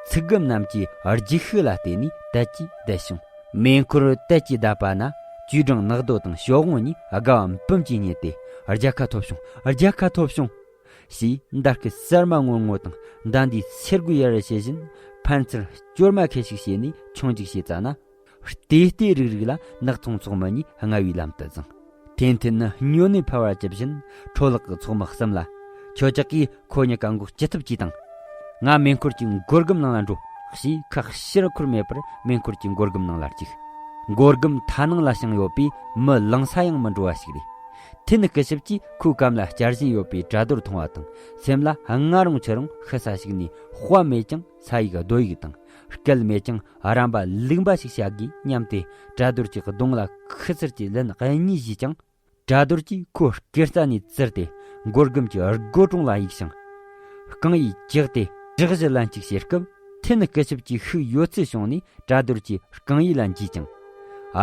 ཚིག་སྒམ་རྣམས་ཀྱི་རྒྱུག་ཤུགས་ལ་བརྟེན་ནས་དལ་གྱིས་བསྡད་བྱུང་། མེ་འཁོར་དལ་གྱིས་བསྡད་པ་ན། ཅུས་ཀྲང་ནག་རྡོ་དང་ཞོ་དབང་གཉིས་དགའ་བ་འབུམ་གྱིས་མཉེས་ཏེ། རྒྱལ་ཁ་ཐོབ་བྱུང་། རྒྱལ་ཁ་ཐོབ་བྱུང་། ཞེས་མདའ་སྐད་གསར་མ་ངོར་ངོ་དང་། མདའ་མདུང་ཚེར་གོས་ཡར་རེ་བྱེད་བཞིན། ཕན་ཚུན་སྐྱོར་མ་ཁད་ཞིག་བྱས་ནས་ཆུང་འཇིགས་བྱས་ཙ་ན། བལྟས་བལྟས་རིག་རིག་ལ་ནགས་ཚོང་ཚོགས་མི་གཉིས་རྔ་བའི་ལམ་དུ་བརྫངས། ཐེན་ཐེན་ནི་སྨྱོ་ནད་ཕལ་བ་ཇི་བཞིན་འཕྲོ་བརླག་གི་ཚོགས་མི་གསུམ་ལ། ཁྱོད་ཅག་གིས་ཁོ་གཉིས་ཀ་འགོག་ཅི་ཐུབ་ཅིས་དང་། ང་མེ་འཁོར་གྱི་མགོ་སྒམ་ནང་ལ་འགྲོ། ཞེས་ཁ་ཕྱིར་འཁོར་མེད་པར་མེ་འཁོར་གྱི་མགོ་སྒམ་ནང་ལ་བཅུག་མགོ་སྒམ་མཐའ་ནང་ལ་བྱིངས་ཡོད་པས་མི་ལང་ས་ཡང་མི་འགྲོ་བ་ཞིག་རེད། ཐེན་སྐུ་ཞབས་ཀྱིས་ཁོའི་གམ་ལ་བསྐྱར་བཞེངས་ཡོད་པའི་དྲ་རྡོར་མཐོང་བ་དང་སེམས་ལ་སྔ་རུང་ཕྱི་རུང་ཤི་ས་ཞིག་ནས་དཔའ་མེད་ཀྱང་ས་ཡིག་རྡོ་ཡིག་དང་སྐད་མེད་ཀྱང་རམ་པ་ལུག་པ་ཞིག་བྱ་དགོས་སྙམ་སྟེ་དྲ་རྡོར་གྱི་གདོང་ལ་ཁུ་ཚུར་གྱིས་ལན་གཉིས་བཞེས་ཀྱང་། དྲ་རྡོར་གྱིས་ཁོའི་སྐེ་རྩ་ནས་བཙིར་ཏེ་མགོ་སྒམ་གྱི་སྒོ་དྲུང་ལ་གཡུགས་ཤིང་། རྐང་ཡིས་བཀྱགས་ཏེ་བྲག་གཞི་ལ་འཇུག་བྱེད་སྐབས་ཐེན་སྐུ་ཞབས་ཀྱི་ཤུགས་ཡོད་ཚད་བྱུང་ནས་དྲ་རྡོར་གྱི་རྐང་ཡིག་ལ་འཇུས་ཀྱང་།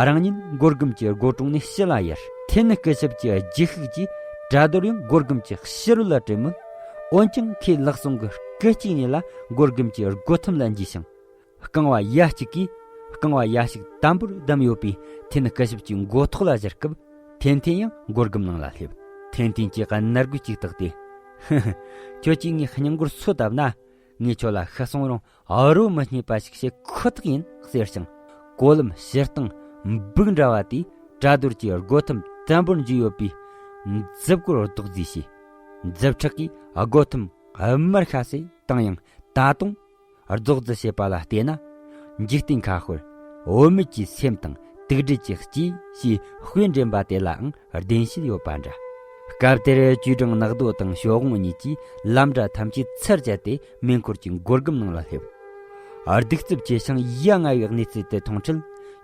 རང་ཉིད་མགོ་སྒམ་གྱི་སྒོ་དྲུང་ནས་ཕྱི་ལ་ཡར། ཐེན་སྐུ་ཞབས་ཀྱི་རྗེས་ཤུགས་ཀྱིས་དྲ་རྡོར་ཡང་མགོ་སྒམ་གྱི་ཕྱི་རོལ་ལ་བྲོས་མོད། འོན་ཀྱང་ཁོས་ལག་ཟུང་གི་སྐེ་གཅིག་ཉིད་ལ་མགོ་སྒམ་གྱི་སྒོ་ཐུམ་ལ་འཇུས་ཤིང་། རྐང་བ་ཡ་གཅིག་གིས་རྐང་བ་ཡ་གཅིག་དམ་པོར་བསྡམས་ཡོད་པའི་ཐེན་སྐུ་ཞབས་ཀྱི་མགོ་ཐོག་ལ་གཞུ་སྐབས་ཐེན་ཐེན་ཡང་མགོ་སྒམ་ནང་ལ་སླེབས། ཐེན་ཐེན་གྱིས་ནར་རྒུད་ཅིག་བཏགས་ཏེ། ཧི་ཧི། ཁྱོད་ཀྱིས་ངའི་སྙིང་མགོར་སོ་བཏབ་ན། ངས་ཁྱོད་ལ་ཤི་སོང་རུང་རོ་མི་རྙེད་པ་ཞིག་བྱེད་ཁོ་ཐག་ཡིན་ཟེར་ཞིང་། གོ་ལམ་ཕྱིར་བཏང་འབུག་འདྲ་བ་དེས་དྲ་རྡོར་གྱི་སྒོ་ཐུམ་དམ་པོར་འཇུས་ཡོད་པའི་མཛུབ་གུར་རྡོག་རྫིས་བྱས། མཛུབ་ཕྲག་གིས་སྒོ་ཐུམ་དམར་ཤ་སེ་བཏང་ཡང་ད་དུང་རྡོག་རྫིས་བྱེད་པ་ལ་བལྟས་ན། འཇིག་རྟེན་ཁ་དཔེར་བུད་མེད་ཀྱི་སེམས་དང་དུག་སྦྲུལ་གྱི་ལྕེ་ཞེས་དཔེ་འདྲེན་པ་དེ་ལའང་བདེན་བཤད་ཡོད་པ་འདྲ། སྐབས་དེར་ཅུས་ཀྲང་ནག་རྡོ་དང་ཞོ་ཝུང་གཉིས་ཀྱིས་ལམ་འདྲ་ཐམས་ཅད་ཚར་བཅད་དེ་མེ་འཁོར་གྱི་མགོ་སྒམ་ནང་ལ་སླེབས། གདུག་རྩུབ་ཆེ་ཞིང་ཡ་ང་བའི་གནས་ཚུལ་དེ་མཐོང་འཕྲལ།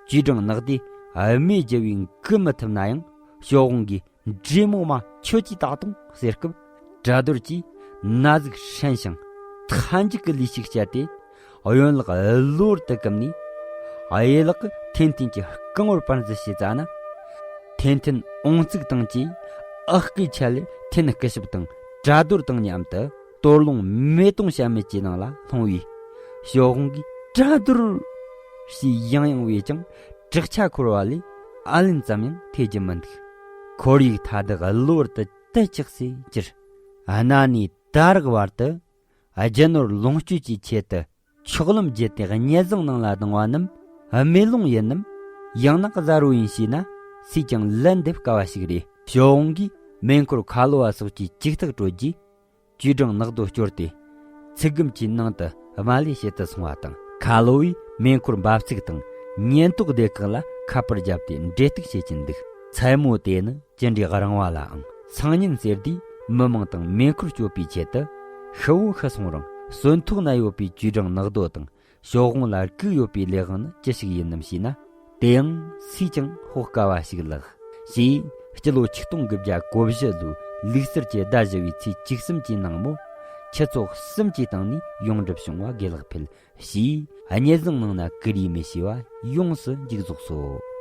ཅུས་ཀྲང་ནག་རྡོས་རྨས་བརྒྱབ་པས་འགུལ་མི་ཐུབ་ན་ཡང་ཞོ་ཝུང་གིས། འདྲེ་མོ་མ་ཁྱོད་ཀྱིས་ད་དུང་ཟེར་སྐབས། དྲ་རྡོར་གྱིས་ན་ཟུག་ཧྲན་ཞིང་མཐའ་མཇུག་གི་ལུས་ཤུགས་སྤྱད་དེ་གཡོན་ལག་གློ་བུར་དུ་བཀུམ་ནས། གཡས་ལག་གིས་ཐེན་ཐེན་གྱི་རྐང་བར་པར་འཛུལ་བྱས་བཙལ་ན། ཐེན་ཐེན་འོང་ཙིག་དང་བཅས་ཨག་སྐེ་ཆད་ལེར་ཐེན་སྐུ་ཞབས་དང་དྲ་རྡོར་དང་མཉམ་དུ་དོ་རླུང་མེ་དོང་བཤམས་མེད་ཀྱི་ནང་ལ་ལྷུང་བས། ཞོ་ཝུང་གིས་དྲ་རྡོར་ཞེས་ཡང་ཡང་བས་ཀྱང་། བྲག་ཆ་འཁོར་བ་ལས་ཨ་ལན་ཙམ་ཡང་ཐོས་ཀྱི་མི་འདུག་ཁོར་ཡུག་མཐའ་དག་གློ་བུར་དུ་དུ་ཆགས་སེ་གྱུར། གནའ་ནས་ད་རག་བར་དུ་རྒྱུ་ནོར་ལོངས་སྤྱོད་ཀྱི་ཆེད་དུ་ཆོག་ལམ་བརྒྱུད་དེ་གཉེར་བཟང་ནང་ལ་ལྡང་བ་རྣམས་རྨས་སློང་ཡིན་ནམ། ཡང་ན་གཟའ་རོ་ཡིན་ཞེ་ན་སུས་ཀྱང་ལན་འདེབས་དཀའ་བ་ཞིག་རེད། ཞོ་ཝུང་གིས་མེ་འཁོར་ཁ་ལོ་བ་སོགས་ཀྱི་ཅིག་ཐག་གྲོལ་རྗེས། ཅུས་ཀྲང་ནག་རྡོ་བསྐྱོར་ཏེ། ཚིག་སྒམ་གྱི་ནང་དུ་རྨ་ལས་བྱེད་དུ་སོང་བ་དང་། ཁ་ལོ་བས་མེ་འཁོར་འབབ་ཚུགས་དང་ཉེན་རྟོག་སྡེ་ཁག་ལ་ཁ་པར་བརྒྱབ་སྟེ་འབྲེལ་གཏུག་བྱེད་ཀྱིན་འདུག་མཚན་མོ་དེ་ནི་ཅི་འདྲའི་རིང་བ་ལའང་སང་ཉིན་ཟེར་དུས་མི་མང་དང་མེ་འཁོར་སྐྱོབ་པའི་ཆེད་དུ་ཤི་བོ་ཤི་སོང་རུང་གསོན་ཐོག་ན་ཡོད་པའི་ཅུས་ཀྲང་ནག་རྡོ་དང་ཞོ་ཝུང་ལ་སྒུག་ཡོད་པའི་ལས་དབང་ནི་ཅི་ཞིག་ཡིན་ནམ་ཞེ་ན། དེའང་སུས་ཀྱང་དཔོག་དཀའ་བ་ཞིག་ལགས། ཞེས་སྤྱི་ལོ་ཆིག་སྟོང་དགུ་བརྒྱ་གོ་བཞི་ལོའི་ལུག་གསར་གྱི་ཟླ་བཞི་བའི་ཚེས་བཅུ་གསུམ་གྱི་ནངས་མོ། ཆུ་ཚོད་གསུམ་གྱི་སྟེང་ནས་ཡོངས་འགྲུབ་བྱུང་བ་དགེ་ལེགས་འཕེལ། ཞེས་གཉེར་བཟང་ནང་ན་ཀུ་རེའི་མི་ཞེས་པ་ཡོངས་སུ་མཇུག་རྫོགས་སོ།